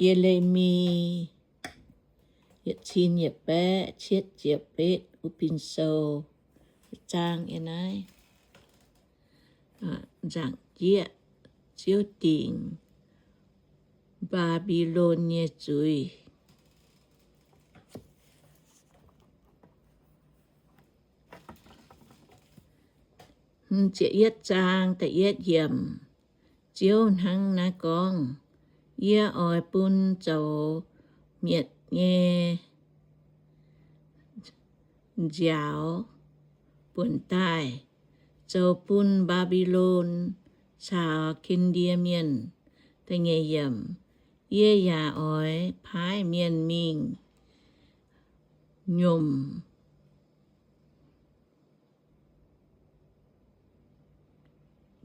Ye^le^mi yietc cin yietc baeqv cietv ziepc betv, Wuov Bin Sou. Zaang yiem naaiv. Nzaangc jieqv, Ziouv dingc Mbaa^mbi^lon nyei zuiz. Ziepc yietv zaang da'yietv yiemc. Ziouv hnangv naaiv gorngv, Yie oix bun zoux mietc nyei nziaaux buonc daaih, zoux bun Mbaa^mbi^lon caux Ken^ndie Mienh. Da'nyeic yiemc. Yie yaac oix paaiv mienh mingh nyiemc,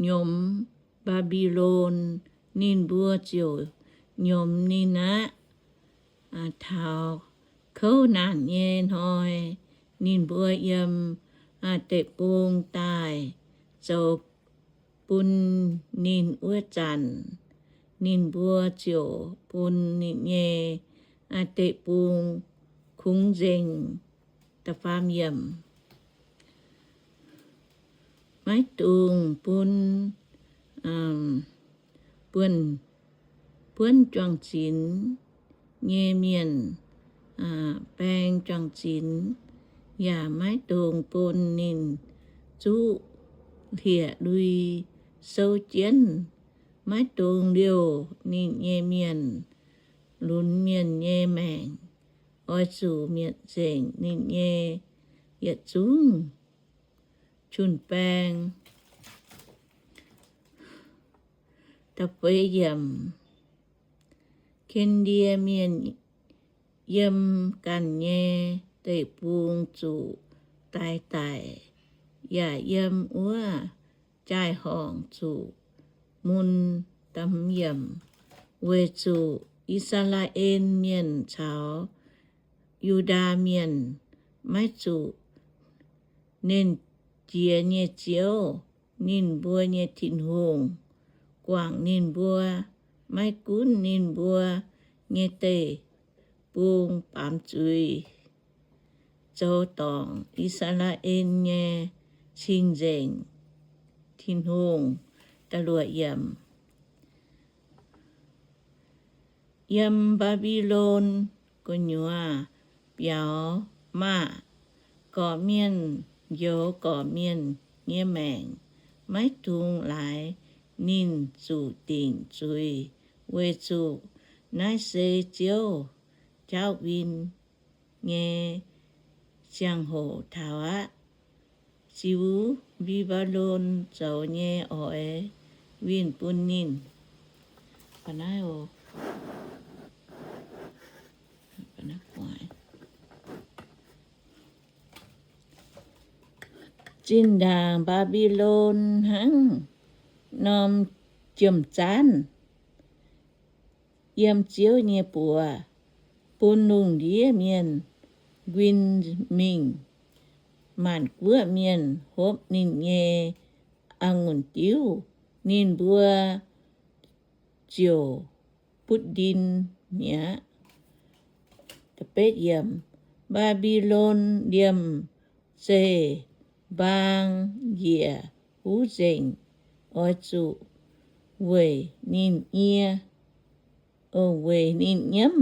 nyiemc Mbaa^mbi^lon. Ninh mbuo ziouc nyiemc ninh aqv. Taux kouv naanc nyei hnoi, ninh mbuo yiem deic-bung daaih zoux bun ninh wuov zanc, ninh mbuo ziouc bun ninh nyei deic-bung kungx nzengc. Da'faam yiemc. Maiv dungx bun buonv, buonv juang-zinx nyei mienh baeng juang-zinx, yaac maiv dungx bun ninh zuqv hlieqv-lui souv jienv. Maiv dungx liouh ninh nyei mienh lunx mienh nyei maengc. Oix zuqc mietc nzengc ninh nyei yietc zungv jun-baeng. Da'feix yiemc. Ken^ndie Mienh yiem ganh nyei deic-bung zuqc daix daic, yaac yiem wuov jaai-horngc zuqc mun. Da'hmz yiemc. Weic zuqc I^saa^laa^en Mienh caux Yu^ndaa Mienh maiv zuqc Nernh Jiex nyei Ziouv, ninh mbuo nyei Tin-Hungh, guangc ninh mbuo. Maiv gunv ninh mbuo nyei deic-bung baamz zuiz, zoux dorngc I^saa^laa^en nyei Cing-Nzengc Tin-Hungh. Da'luoqc yiemc. Yiem Mbaa^mbi^lon gu'nyuoz biaux maah! Gorqv-mienh njoux gorqv-mienh nyei maengc, maiv dungx laaix ninh zuqc dingc zuiz, weic zuqc naaiv se Ziouv jauv win nyei ziangh hoc taux aqv. Ziux Mbi^mbaa^lon zoux nyei oix winh bun ninh. Zinh ndaangc Mbaa^mbi^lon hnangv norm jiem-zaanv yiem Ziouv nyei buoz, bun lungh ndiev mienh nquin mingh. Maanc guoqv mienh hopv ninh nyei a'ngunc diuv, ninh mbuo ziouc butv ndin mi'aqv. Mbaa^mbi^lon liemh zeih mbaang njiec huv nzengc, oix zuqc weic ninh nyie, weic ninh nyiemv,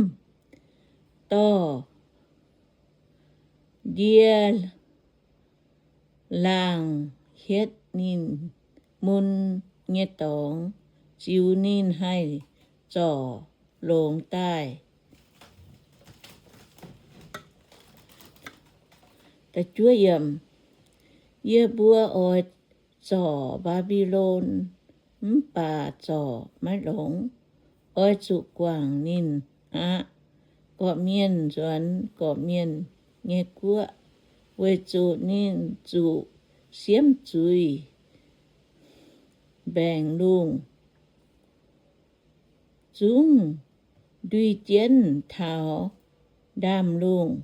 dorh ndie laangh hietv ninh mun nyei dorngx, ziux ninh haih zorc longx daaih. Yie mbuo oix zorc Mbaa^mbi^lon, mv baac zorc maiv longx. Oix zuqc guangc ninh aqv. Gorqv-mienh nzuonx gorqv-mienh nyei guoqv, weic zuqc ninh zuqc siemv zuiz mbaengx-lungh, zungv ndui jienv taux ndaamv-lungh.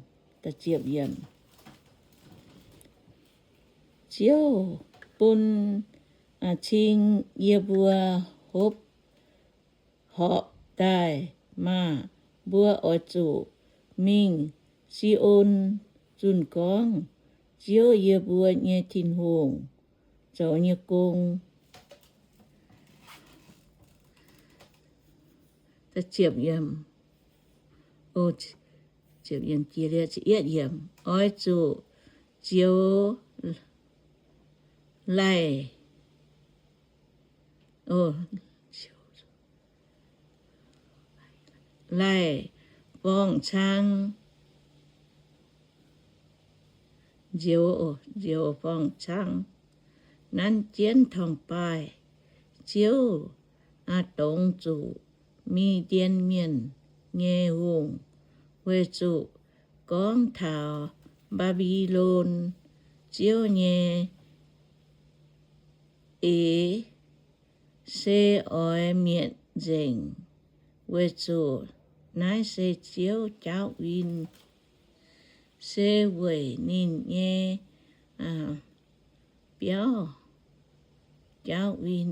Ziouv bun cing yie mbuo hopv horpc daaih maah! Mbuo oix zuqc mingh Si^on zunh gorngv, Ziouv, yie mbuo nyei Tin-Hungh, zoux nyei gong. Oix zuqc zioux laih, laih forng-cang, nzioux, nzioux forng-cang, nanv jienv torngv-baaih. Ziouv dongz zuqc Mi^ndien Mienh nyei hungh, weic zuqc gorngv taux Mbaa^mbi^lon, Ziouv nyei eix se oix mietc nzengc, weic zuqc naaiv se Ziouv jauv win, se weic ninh nyei biauv jauv win.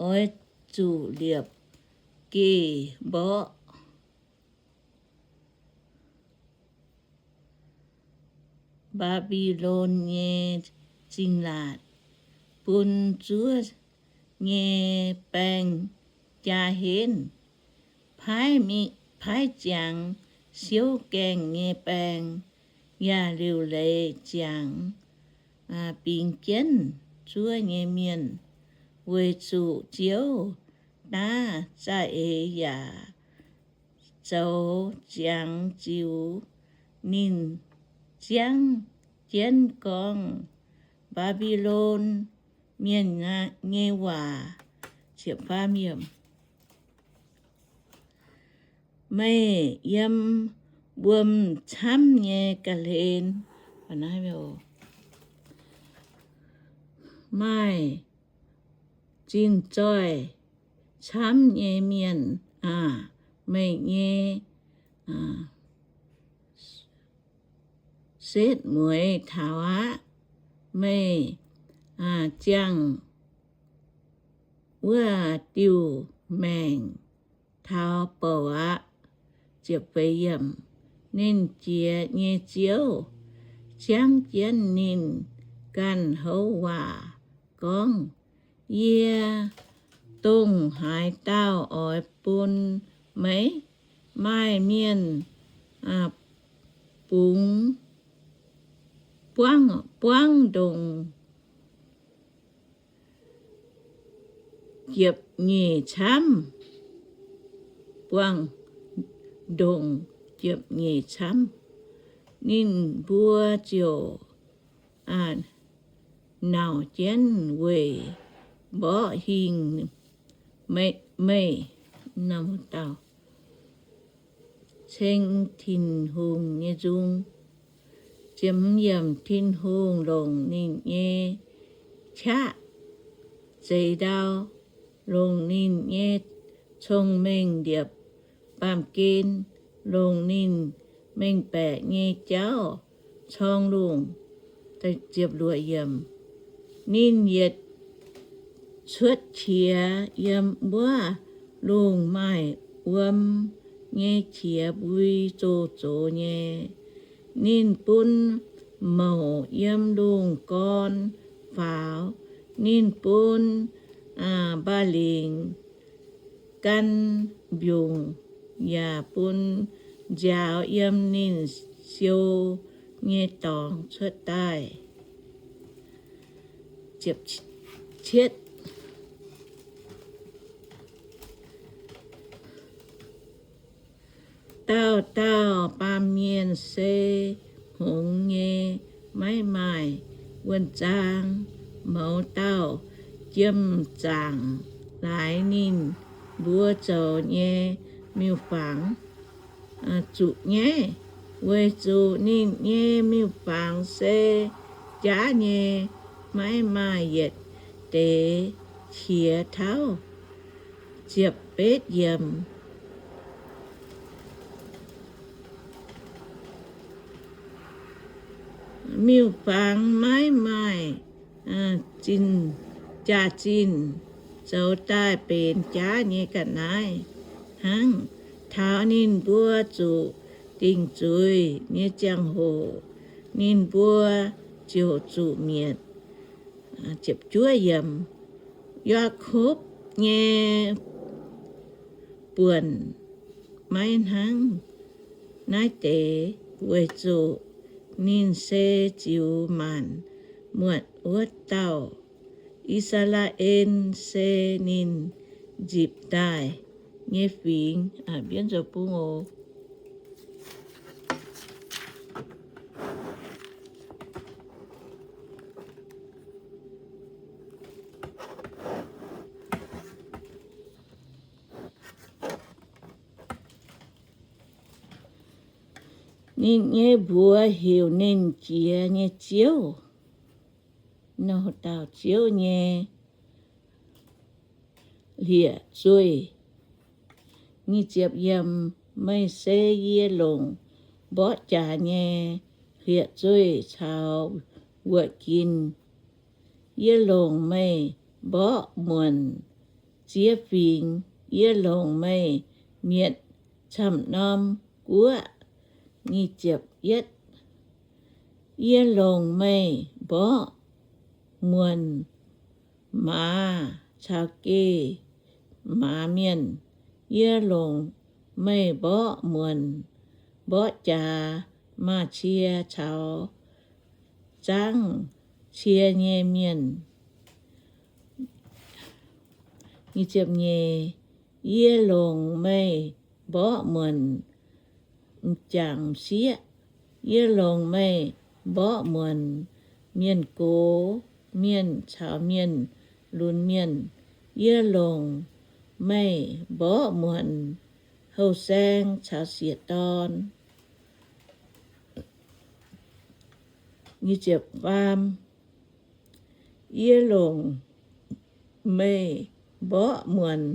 Oix zuqc liepc geh mborqv Mbaa^mbi^lon nyei zingh laatc, bun zuov nyei baeng jaa henv, paaiv ziangx siouv gaengh nyei baeng, yaac liuc leiz ziangx bingx jienv zuov nyei mienh, weic zuqc Ziouv daav za'eix yaac zoux ziangx ziux ninh ziangv jienv gorngv Mbaa^mbi^lon Mienh nyei waac. Meih yiem wuom camv nyei ga'hlen, maaih zinh zoih camv nyei mienh aah! Meih nyei setv mueiz taux aqv. Meih ziangh wuov diuh maengc taux bouc aqv. Ninh Jiex nyei Ziouv jangv jienv ninh ganh houv waac gorngv, Yie dongh haaix dauh oix bun meih? Maaih mienh bungx, buangv ndongc jiepc nyeic camv, buangv ndongc jiepc nyeic camv. Ninh mbuo ziouc nauc jienv weic mborqv hingh meih, meih dauh ceng Tin-Hungh nyei nzung. Tin-Hungh longc ninh nyei qaqv zeix ndau, longc ninh nyei cong-mengh liepc baamh gen, longc ninh mengh baeqc nyei jauv corng lungh. Ninh yietc cuotv qiex yiem wuov lungh maaih wuom nyei qiex mbui zoh zox nyei. Ninh bun mouc yiem lungh gorn faaux. Ninh bun mbaa-lingc gan mbiungc, yaac bun nziaaux yiem ninh siou nyei dorngx cuotv daaih. Dauh dauh baamh mienh se hngongx nyei, maiv maaih wuonh zaang. Mouz dauh jiem-zaangc laaix ninh mbuo zoux nyei miuc-fangx zuqc nyaiv, weic zuqc ninh nyei miuc-fangx se jaav nyei, maiv maaih yietc deix qiex tauv. Miuc-fangx maiv maaih zinh jaax-zinh zoux daaih benx jaav nyei ga'naaiv hnangv. Taux ninh mbuo zuqc dingc zuiz nyei ziangh hoc, ninh mbuo ziouc zuqc mietc. Yaakopv nyei buonc maiv hnangv naaiv deix, weic zuqc ninh se ziux maanc muotc wuov dauh. I^saa^laa^en se ninh nzipc daaih nyei fingx. Ninh nyei mbuox heuc ninh Jiex nyei Ziouv. Nor dauh Ziouv nyei hlieqv-zueih. Meih se yie longc mborqv jaax nyei hlieqv-zueih caux wuoqc ginc. Yie longc meih mborqv muonc ziex fingx. Yie longc meih mietc camv norm guoqv. Yie longc meih mborqv muonc maaz caux geh maaz mienh. Yie longc meih mborqv muonc mborqv jaax maaz-cie caux zaangv cie nyei mienh. Yie longc meih mborqv muonc m'jangc m'sieqv. Yie longc meih mborqv muonc mienh gox mienh caux mienh lunx mienh. Yie longc meih mborqv muonc houh saeng caux sieqv dorn. Yie longc meih mborqv muonc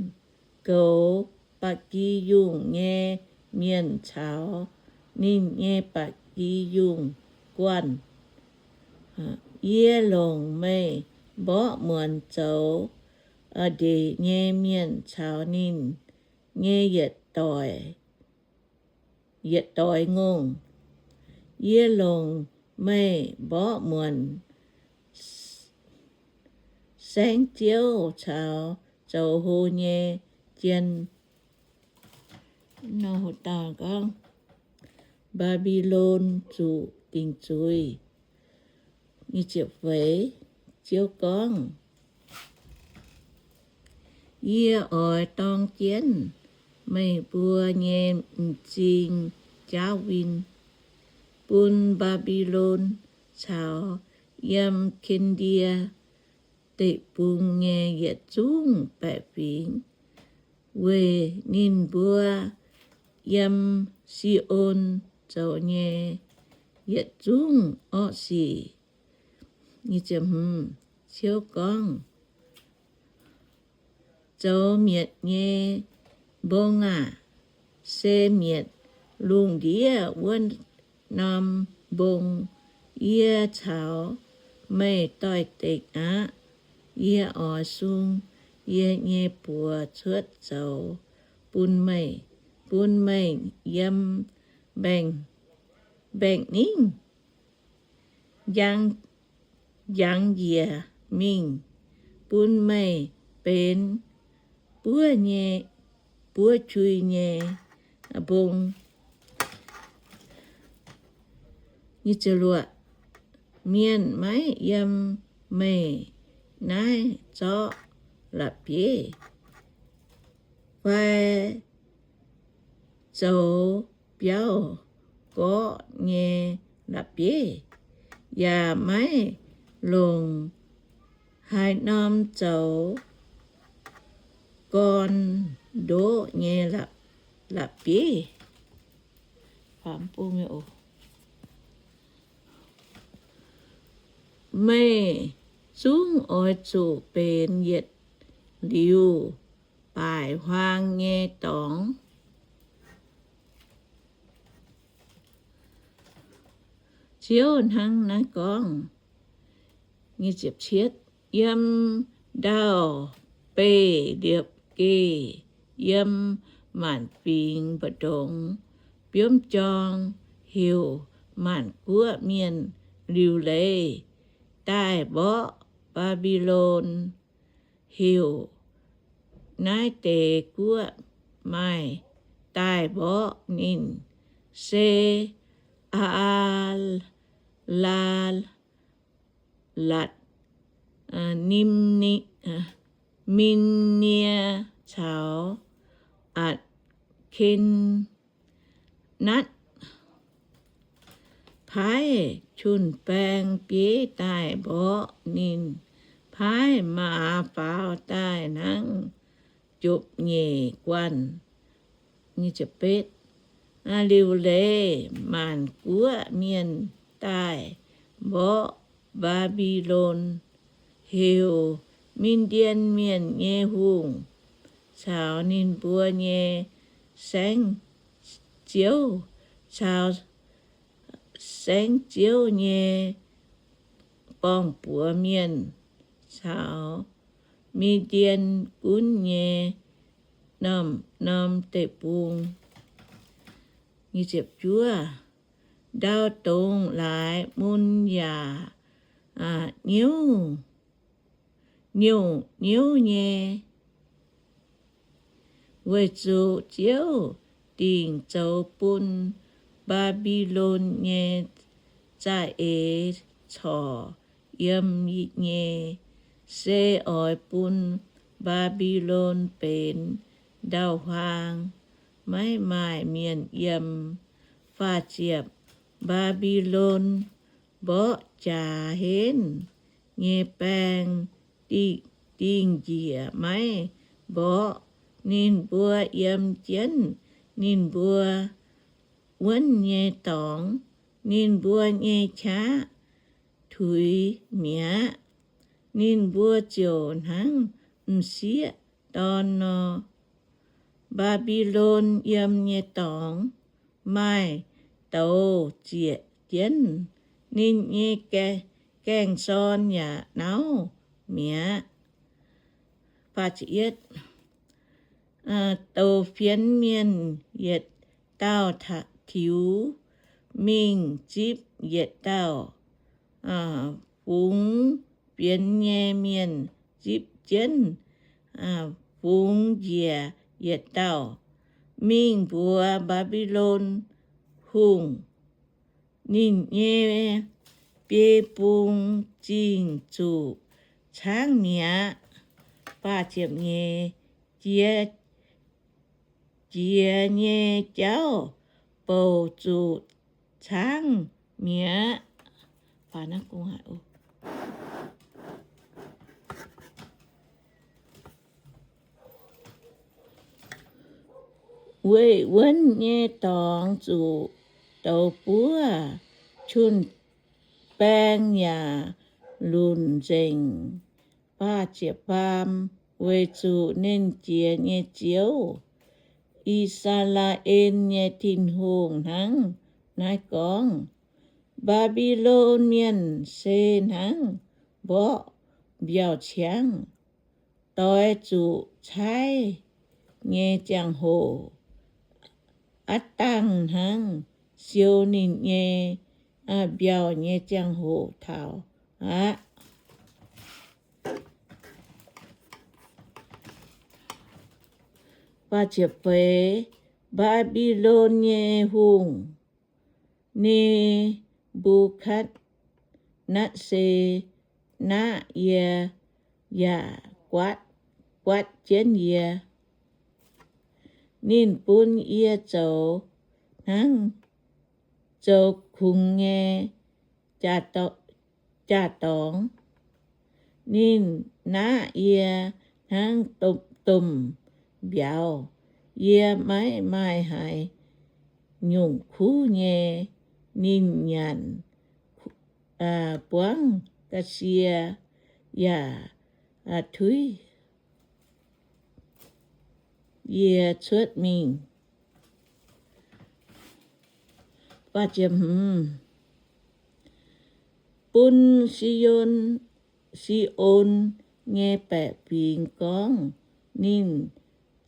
goux ba'gi yungh nyei mienh caux ninh nyei ba'gi yungh guanh. Yie longc meih mborqv muonc zoux ndeic nyei mienh caux ninh nyei yietc doix, yietc doix ngongh. Yie longc meih mborqv muonc saengv-ziouv caux zoux hlo nyei jien. Nor dauh gorngv, Mbaa^mbi^lon zuqc dingc zuiz. Ziouv gorngv, Yie oix dorng jienv meih mbuo nyei m'zing jaauv win bun Mbaa^mbi^lon caux yiem Ken^ndie Deic-Bung nyei yietc zungv baeqc fingx, weic ninh mbuo yiem Si^on zoux nyei yietc zungv orqv sic. Ziouv gorngv, Zoux mietc nyei mbong aah! Se mietc lungh ndiev wuov norm mbong yie caux meih doix-dekc aqv. Yie oix sung yie nyei buoz cuotv zoux bun meih, bun meih yiem mbaengx-ningv njang njiec mingh, bun meih benx buov nyei, buov qui nyei mbong. Mienh maiv yiem meih naaiv zorqv la'bieiv fai zoux biauv gorqv nyei la'bieiv, yaac maiv longc haaix norm zoux gorn ndoqv nyei la'bieiv. Meih zungv oix zuqc benx yietc liuz baaic huaang nyei dorngx. Ziouv hnangv naaiv gorngv. Yiem Ndau-beih liepc geh yiem maanc fingx mbu'ndongx biomv jorng, heuc maanc guoqv mienh liuc leiz daaih mborqv Mbaa^mbi^lon. Heuc naaiv deix guoqv maaih daaih mborqv ninh se Aa^laa latc, Nim^nie caux Atc^ken^natv. Paaiv jun-baeng bieiv daaih mborqv ninh. Paaiv maaz faaux daaih hnangv jopv-nyeic guanh. Liuc leiz maanc guoqv mienh daaih mborqv Mbaa^mbi^lon. Heuc Min^ndien Mienh nyei hungh caux ninh mbuo nyei saengv-ziouv, caux saengv-ziouv nyei gorngv-buoz mienh, caux Min^ndien gunv nyei norm-norm deic-bung. Ndau dongz laaix mun yaac nyouv, nyouv-nyouv nyei, weic zuqc Ziouv dingc zoux bun Mbaa^mbi^lon nyei za'eix corc yiem nyei, se oix bun Mbaa^mbi^lon benx ndau-huaang, maiv maaih mienh yiem. Faah ziepc, Mbaa^mbi^lon mborqv jaax henv nyei baeng, dingh njiec maiv mborqv. Ninh mbuo yiem jienv ninh mbuo wuonv nyei dorngx, ninh mbuo nyei qaqv tuix mi'aqv. Ninh mbuo ziouc hnangv m'sieqv dorn nor. Mbaa^mbi^lon yiem nyei dorngx maaih douz zieqc jienv, ninh nyei gaeng-sorn yaac nauv mi'aqv. Douc fienx mienh yietc dauh tiux mingh zipv yietc dauh. Fungx fienx nyei mienh zipv jienv fungx njiec yietc dauh mingh mbuox Mbaa^mbi^lon Hungh, ninh nyei biei bung zingh zuqc caangv mi'aqv. Jiex, jiex nyei jauv bouc zuqc caangv mi'aqv. Weih wuonv nyei dorngx zuqc douz buov, jun-baeng yaac lunc nzengc. Weic zuqc Nernh Jiex nyei Ziouv, I^saa^laa^en nyei Tin-Hungh, hnangv naaiv gorngv, Mbaa^mbi^lon Mienh se hnangv mborqv mbiauh ciangv, doix zuqc caaiv nyei ziangh hoc, aav dangh hnangv siou ninh nyei mbiauh nyei ziangh hoc taux aqv. Mbaa^mbi^lon nyei hungh, Ne^mbu^katv^netv^saa, naqv yie yaac guaatv jienv yie. Ninh bun yie zoux hnangv zoux kungx nyei jaa-dorngx. Ninh naqv yie hnangv domh mbiauz. Yie maiv maaih haaix nyungc kuv nyei. Ninh nyanc buangv ga'sie yaac tuiv yie cuotv mingh. Bun Si^on, Si^on nyei baeqc fingx gorngv, ninh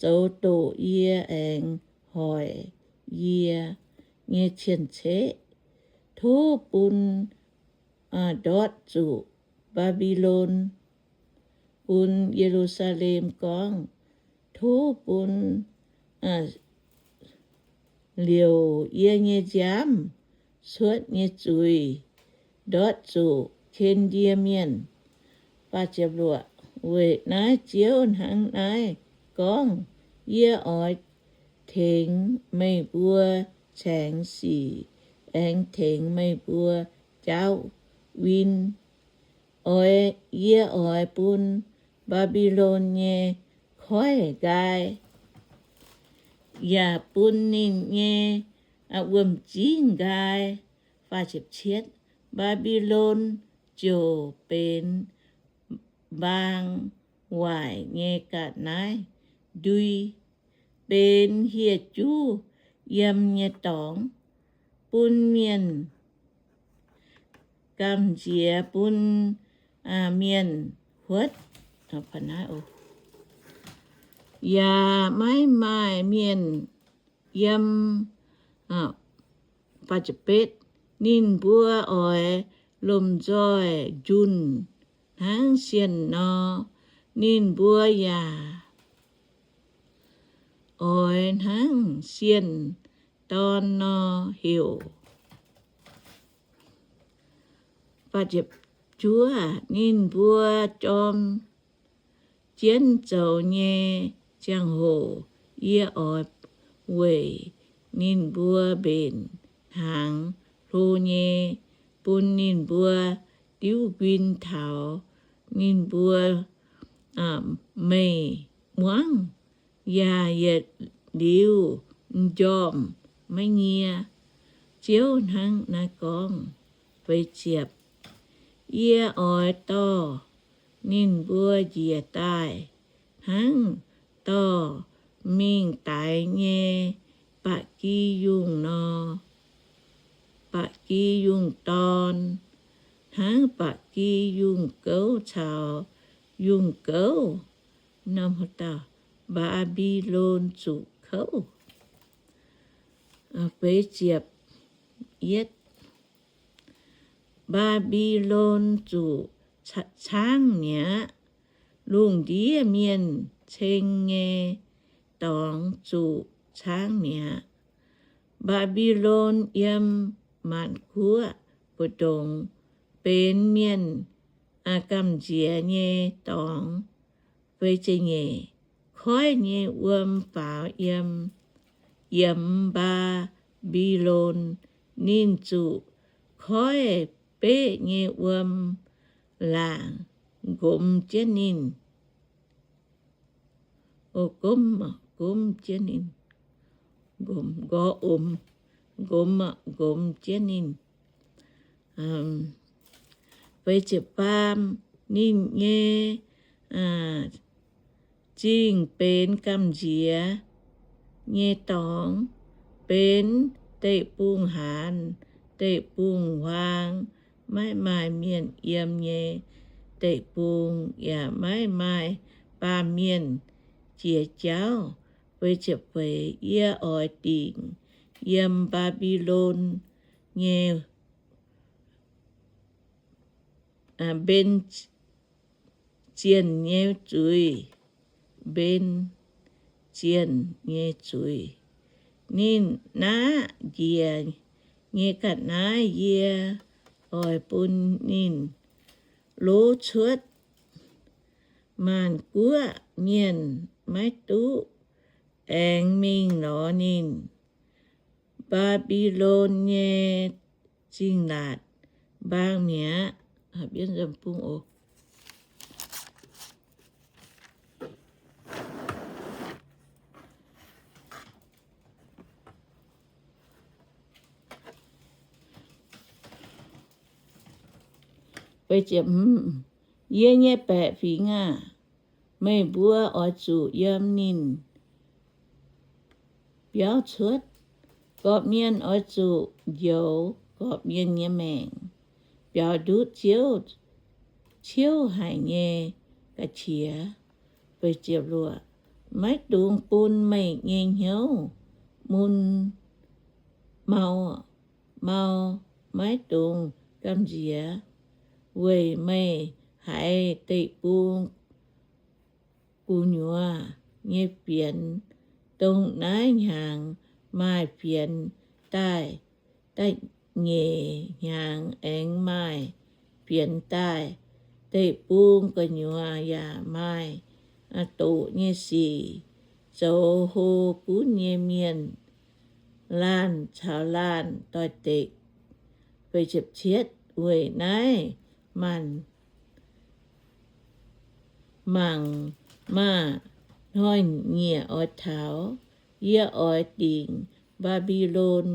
zoux doqc yie aengx hoic yie nyei cien-ceqv. Tov bun ndortv zuqc Mbaa^mbi^lon, bun Ye^lu^saa^lem gorngv, tov bun liouc yie nyei nziaamv cuotv nyei zuiz ndortv zuqc Ken^ndie Mienh. Weic naaiv Ziouv hnangv naaiv gorngv, yie oix tengx meih mbuo caengx sic, aengx tengx meih mbuo jaauv win. Oix, yie oix bun Mbaa^mbi^lon nyei koiv nqaai, yaac bun ninh nyei wuom-zingv nqaai. Mbaa^mbi^lon ziouc benx mbaang waaic nyei ga'naaiv ndui, benx hieh juv yiem nyei dorngx, bun mienh gamh nziex, bun mienh huotv, yaac maiv maaih mienh yiem. Ninh mbuo oix lomh nzoih njunh hnangv sienh nor, ninh mbuo yaac oix hnangv sienh dorn nor heuc. Juov, ninh mbuo jorm jienv zoux nyei ziangh hoc, yie oix weic ninh mbuo mbenc hnaangx hlo nyei, bun ninh mbuo diuv nquin taux ninh mbuo meih muangv, yaac yietc liuz m'njormh maiv nyie. Ziouv hnangv naaiv gorngv. Feix ziepc, yie oix dorh ninh mbuo njiec daaih hnangv dorh mingh daix nyei ba'gi yungh nor, ba'gi yungh dorn, hnangv ba'gi yungh gouv caux yungh gouv. Norm dauh Mbaa^mbi^lon zuqc kouv. Feix ziepc yietv, Mbaa^mbi^lon zuqc caangv mi'aqv. Lungh ndiev mienh ceng nyei dorngx zuqc caangv mi'aqv. Mbaa^mbi^lon yiem maanc guoqv mbu'ndongx benx mienh gamh nziex nyei dorngx. Feix ziepc nyeic, koiv nyei wuom faaux yiem, yiemx Mbaa^mbi^lon. Ninh zuqc koiv beqv nyei wuom laangc nqomz jienv ninh. O, gomv, gomv jienv ninh. Nqomz, nqor omx, nqomz, nqomz jienv ninh. Feix ziepc faam, ninh nyei zingh benx gamh nziex nyei dorngx, benx deic-bung-haanz, deic-bung-huaang, maiv maaih mienh yiem nyei deic-bung, yaac maiv maaih baamh mienh jiex jauv. Feix ziepc feix, yie oix dingc yiem Mbaa^mbi^lon nyei mben zienh nyei zuiz, mben zienh nyei zuiz. Ninh naqv njiec nyei ga'naaiv yie oix bun ninh lov cuotv. Maanc guoqv mienh maiv duqv aengx mingh lorz ninh. Mbaa^mbi^lon nyei zingh laatc mbaang mi'aqv. Yie nyei baeqc fingx aah! Meih mbuo oix zuqc yiem ninh biauv cuotv. Gorqv-mienh oix zuqc njoux gorqv-mienh nyei maengc, biaux ndutv Ziouv ciouv haic nyei ga'qiex. Maiv dungx bun meih nyei hnyouv mun mau, mau, maiv dungx gamh nziex weic meih haiz deic-bung gu'nyuoz nyei fienx. Dongh naaiv hnyangx maaih fienx daaih, da'nyeic hnyangx aengx maaih fienx daaih. Deic-bung gu'nyuoz yaac maaih doqc nyei sic zoux hlo gunv nyei mienh, laanh caux laanh doix-dekc. Weic naaiv maanc mangc maah! Hnoi-nyieqc oix taux, yie oix dingc Mbaa^mbi^lon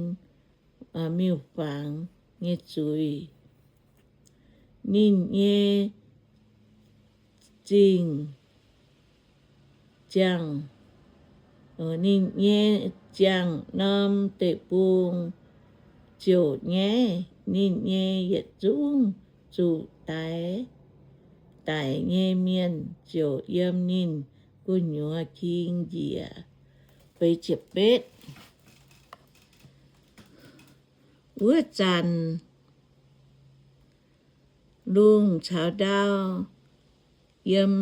miuc-fangx nyei zuiz. Ninh nyei zingh ziangh, ninh nyei ziangh norm deic-bung ziouc nyaiv. Ninh nyei yietc zungv zuqc daix, daic nyei mienh ziouc yiem ninh gu'nyuoz king njiec. Wuov zanc lungh caux ndau yiem,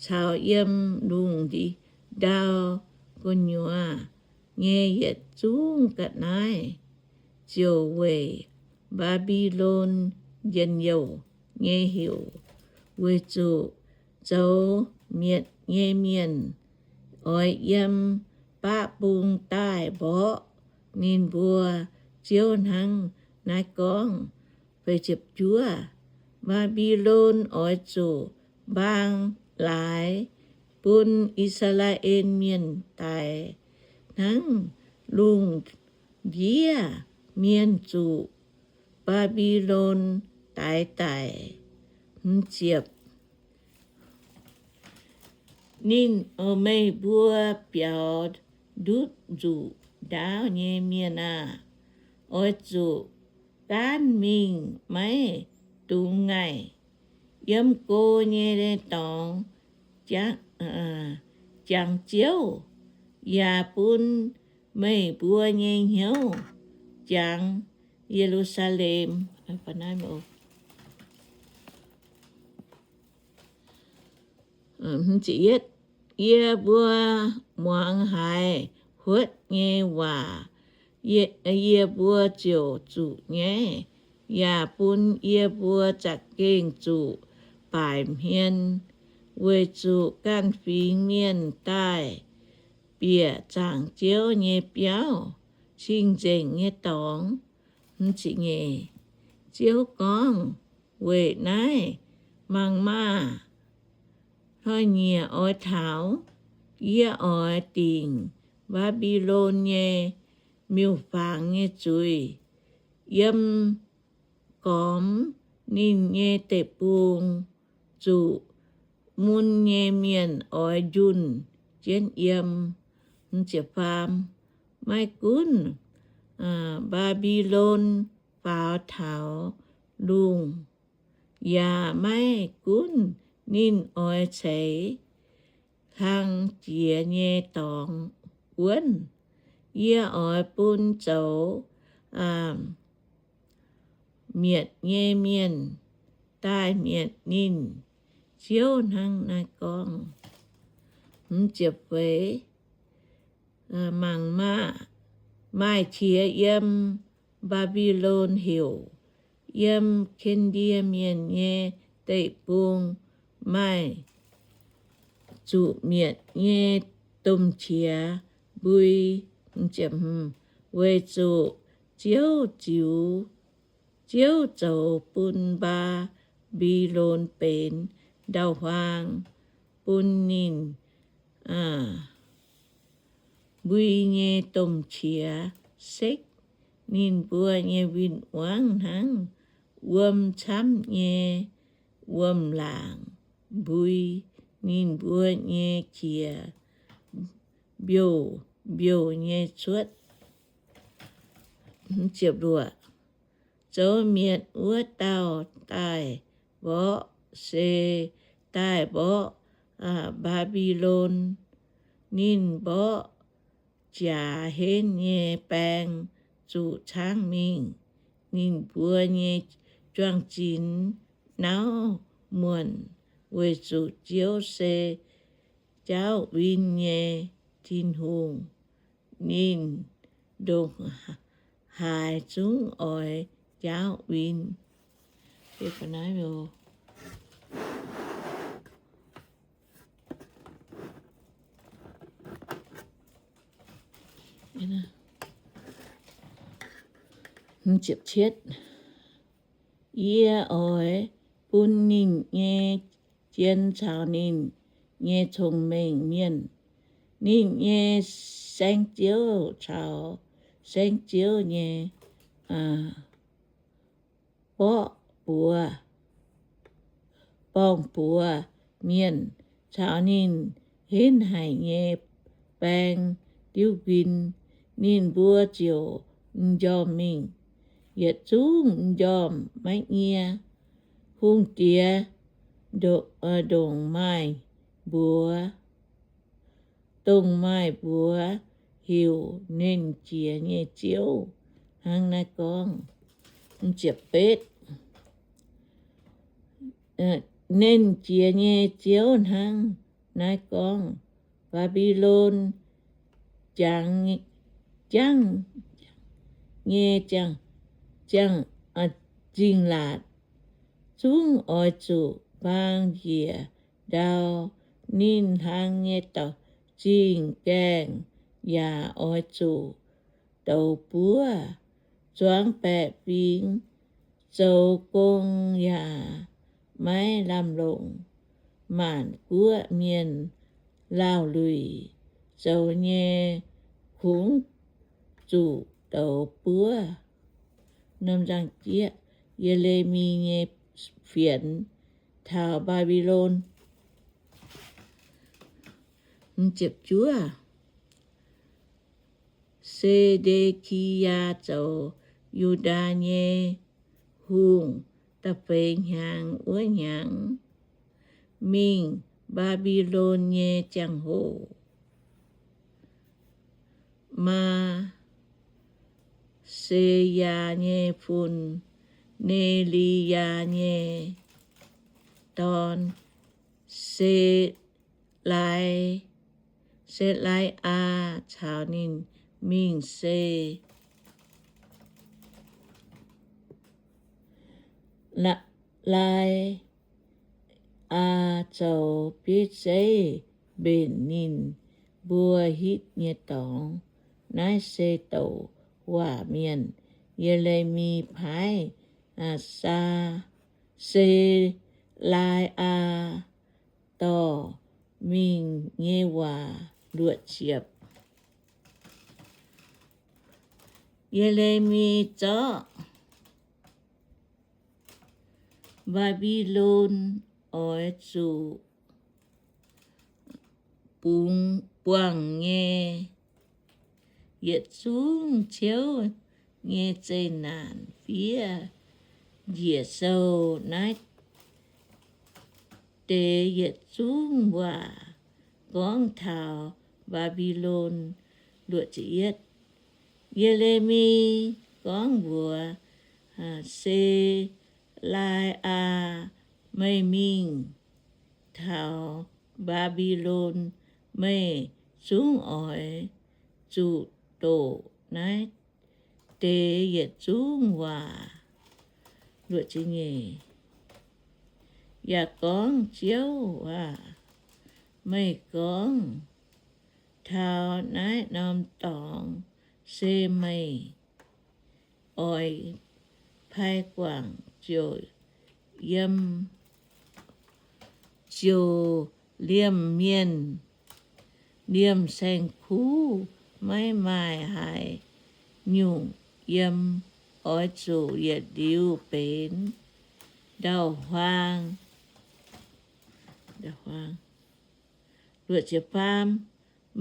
caux yiem lungh ndau gu'nyuoz nyei yietc zungv ga'naaiv ziouc weic Mbaa^mbi^lon njien-youh nyei heuc, weic zuqc zoux mietc nyei mienh oix yiem baqv bung daaih mborqv ninh mbuo. Ziouv hnangv naaiv gorngv. Mbaa^mbi^lon oix zuqc mbaang laaix bun I^saa^laa^en Mienh daix, hnangv lungh ndiev mienh zuqc Mbaa^mbi^lon daix daic. Ninh, meih mbuo biaux ndutv nzuqc ndaauv nyei mienh aah! Oix zuqc gaanv mingh, maiv dungx ngaih. Yiem go nyei dorngx jangx Ziouv, yaac bun meih mbuo nyei hnyouv jangx Ye^lu^saa^lem. Yie mbuo muangx haiz huotv nyei waac, yie mbuo ziouc zuqc nyaiv, yaac bun yie mbuo za'gengh zuqc baaic hmien, weic zuqc ganh fingx mienh daaih bieqc zaangc Ziouv nyei biauv, cing-nzengc nyei dorngx. Ziouv gorngv, Weic naaiv mangc maah! Hnoi-nyieqc oix taux, yie oix dingc Mbaa^mbi^lon nyei miuc-fangx nyei zuiz. Yiem gormx ninh nyei deic-bung, zuqc mun nyei mienh oix njunh jienv yiem. Maiv gunv Mbaa^mbi^lon faaux taux lungh, yaac maiv gunv ninh oix ceix hlang jiex nyei dorngx wuonv, yie oix bun zoux mietc nyei mienh daaih mietc ninh. Ziouv hnangv naaiv gorngv. Mangc maah! Maaih qiex yiem Mbaa^mbi^lon heuc, yiem Ken^ndie Mienh nyei deic-bung maaih zuqc mietc nyei domh qiex mbui, weic zuqc Ziouv ziux, Ziouv zoux bun Mbaa^mbi^lon benx ndau-huaang, bun ninh mbui nyei domh qiex sekv. Ninh mbuo nyei win-wangv hnangv wuom camv nyei wuom-laangc mbui, ninh mbuo nyei qiex mbiouh mbiouh nyei cuotv. Zoux mietc wuov dauh daaih mborqv se daaih mborqv Mbaa^mbi^lon. Ninh mborqv jaax henv nyei baeng zuqc caangv mingh. Ninh mbuo nyei juang-zinx nauv muonc, weic zuqc Ziouv se jaauv win nyei Tin-Hungh. Ninh ndongc haaix zungv oix jaauv win. Yie oix bun ninh nyei jien caux ninh nyei cong-mengh mienh, ninh nyei saengv-ziouv caux saengv-ziouv nyei borqv buoz, borng-buoz mienh caux ninh henv haic nyei baeng diuv nquin. Ninh mbuo ziouc m'njormh mingh, yietc zungv m'njormh maiv nyie. Hungh diex ndongc maaih mbuox, dongh maaih mbuox heuc Nernh Jiex nyei Ziouv hnangv naaiv gorngv. Nernh Jiex nyei Ziouv hnangv naaiv gorngv, Mbaa^mbi^lon jangx, jangv nyei ziangh, ziangh, zingh laatc zungv oix zuqc baang njiec ndau. Ninh hlang nyei zingh gaengh yaac oix zuqc douz buov. Zuangx baeqc fingx zoux gong yaac maiv lamh longc. Maanc guoqv mienh laauh luic zoux nyei kungx zuqc douz buov. Ye^le^mi nyei fienx taux Mbaa^mbi^lon. Se^nde^ki^yaa zoux Yu^ndaa nyei hungh da'feix hnyangx wuov hnyangx, mingh Mbaa^mbi^lon nyei ziangh hoc, Maa^se^yaa nyei fun, Ne^li^yaa nyei dorn, Se^lai, Se^lai^aa caux ninh mingh se, La, Lai^aa zoux bieiv zeiv mbenc ninh mbuo hitv nyei dorngx. Naaiv se douc waac mienh. Ye^le^mi paaiv Saa, Se^lai^aa dorh mingh nyei waac luoqc ziepc. Ye^le^mi zorqv Mbaa^mbi^lon oix zuqc bungx, buangh nyei yietc zungv ciouv nyei zeqc naanc fiev njiec sou. Naaiv deix yietc zungv waac gorngv taux Mbaa^mbi^lon. Ye^le^mi gorngv mbuox Se^lai^aa, Meih mingh taux Mbaa^mbi^lon, meih zungv oix zuqc doqc naaiv deix yietc zungv waac. Yaac gorngv, Ziouv aah! Meih gorngv, taux naaiv norm dorngx se meih oix pai guangc ziouc yiem, ziouc liemh mienh, liemh saeng-kuv, maiv maaih haaix nyungc yiem. Oix zuqc yietc liuz benx ndau-huaang.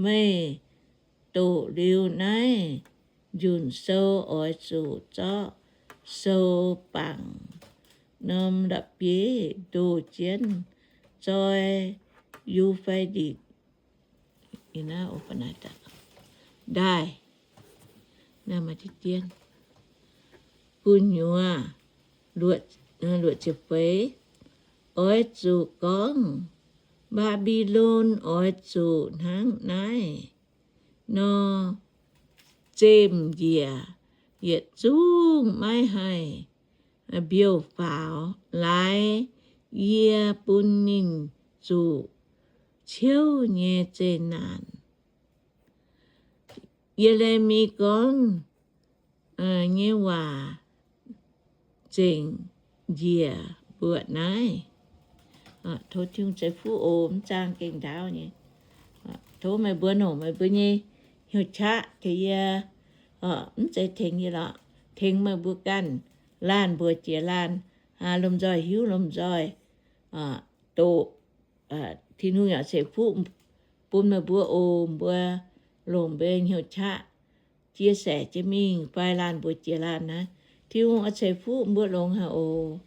Meih doqc liuz naaiv njunc sou oix zuqc zorqv sou bangc norm la'bieiv ndoh jienv zoi Yu^fe^ditc ndaaih. Gu'nyuoz luoqc ziepc feix, oix zuqc gorngv, Mbaa^mbi^lon oix zuqc hnangv naaiv nor zemh njiec, yietc zungv maiv haih mbiouh faaux. Laaix yie bun ninh zuqc ciouv nyei zeqc naanc. Ye^le^mi gorngv nyei waac zengc njiec mbuoqc naaiv. Tov Tin-Hungh ceix fuqv oc. Mv zaang gengh ndaauv nyei. Tov meih mbuo longc meih mbuo nyei hnyouv qaqv tengx yie, mv zeiz tengx yie lorqc, tengx meih mbuo ganh laanh mbuox jiex laanh, lomh nzoih hiuv lomh nzoih doqc. Tin-Hungh yaac ceix fuqv bun meih mbuo oc. Mbuo longc mbuo hnyouv qaqv chia sẻ jienv mingh fai laanh mbuox jiex laanh naaiv, Tin-Hungh oix ceix fuqv mbuo longx haic oc.